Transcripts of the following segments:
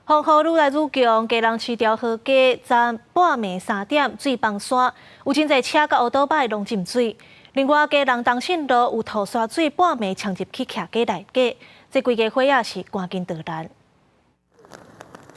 風雨愈來愈強，基隆市中和街昨半暝3點水崩山，有真濟車佮烏多擺攏浸水。另外，基隆東勢路有吐沙水半暝衝入去徛家內底，這規家伙仔是趕緊逃難。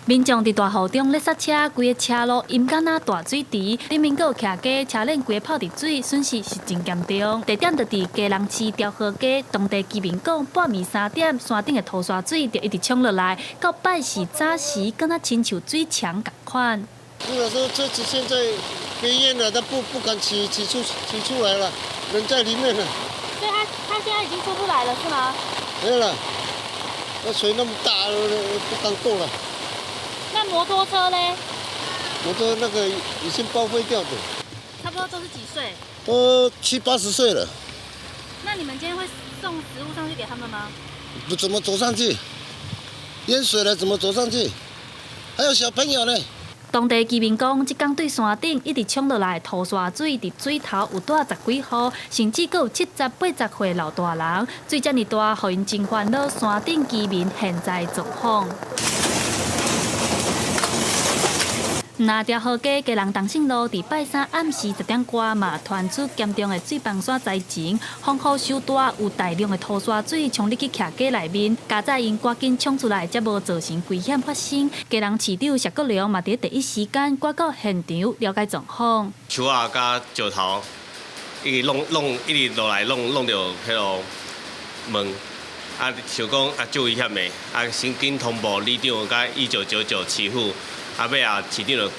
民眾佇大雨中咧剎車，規个車路淹敢若大水池，頂面閣有徛家，車輪規个泡佇水，損失是真嚴重。地點就佇基隆市中和街，當地居民講，半暝三點，山頂的吐沙水就一直衝落來，到拜四早時，敢若親像水牆仝款。如果說車子現在被淹了，他不敢騎出來了，人在裡面了。所以他現在已經出不來了，是嗎？沒了，那水那麼大，不敢過了。那摩托車呢？摩托那個已經報廢掉的。差不多都是幾歲？都七八十歲了。那你們今天會送食物上去給他們嗎？不怎麼走上去，淹水了怎麼走上去？還有小朋友呢。當地居民講，這工對山頂一直衝落來吐沙水，佇水頭有蹛十幾戶，甚至閣有70、80歲老大人，水遮爾大，予𪜶真煩惱。山頂居民現在狀況。若中和街基隆東勢路，佇拜三暗時10點外嘛，傳出嚴重的水崩山災情，風雨傷大，有大量的吐沙水衝入去徛家內面，佳哉𪜶趕緊衝出來，才無造成危險發生。基隆市長謝國樑嘛，佇第一時間趕到現場了解狀況。樹仔佮石頭一直弄弄，一直落來弄弄著彼个門，啊，想講啊，足危險的，啊，先緊通報里長佮1999市府。啊，尾啊，市長就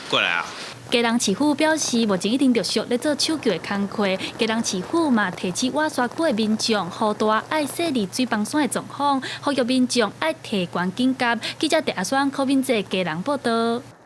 過來啊。基隆市府表示，目前已經陸續咧做搶救的工課。基隆市府嘛提醒倚沙區的民眾，雨大愛細膩水崩山的狀況，呼籲民眾愛提懸緊急。記者鄭阿雙、柯敏哲基隆報道。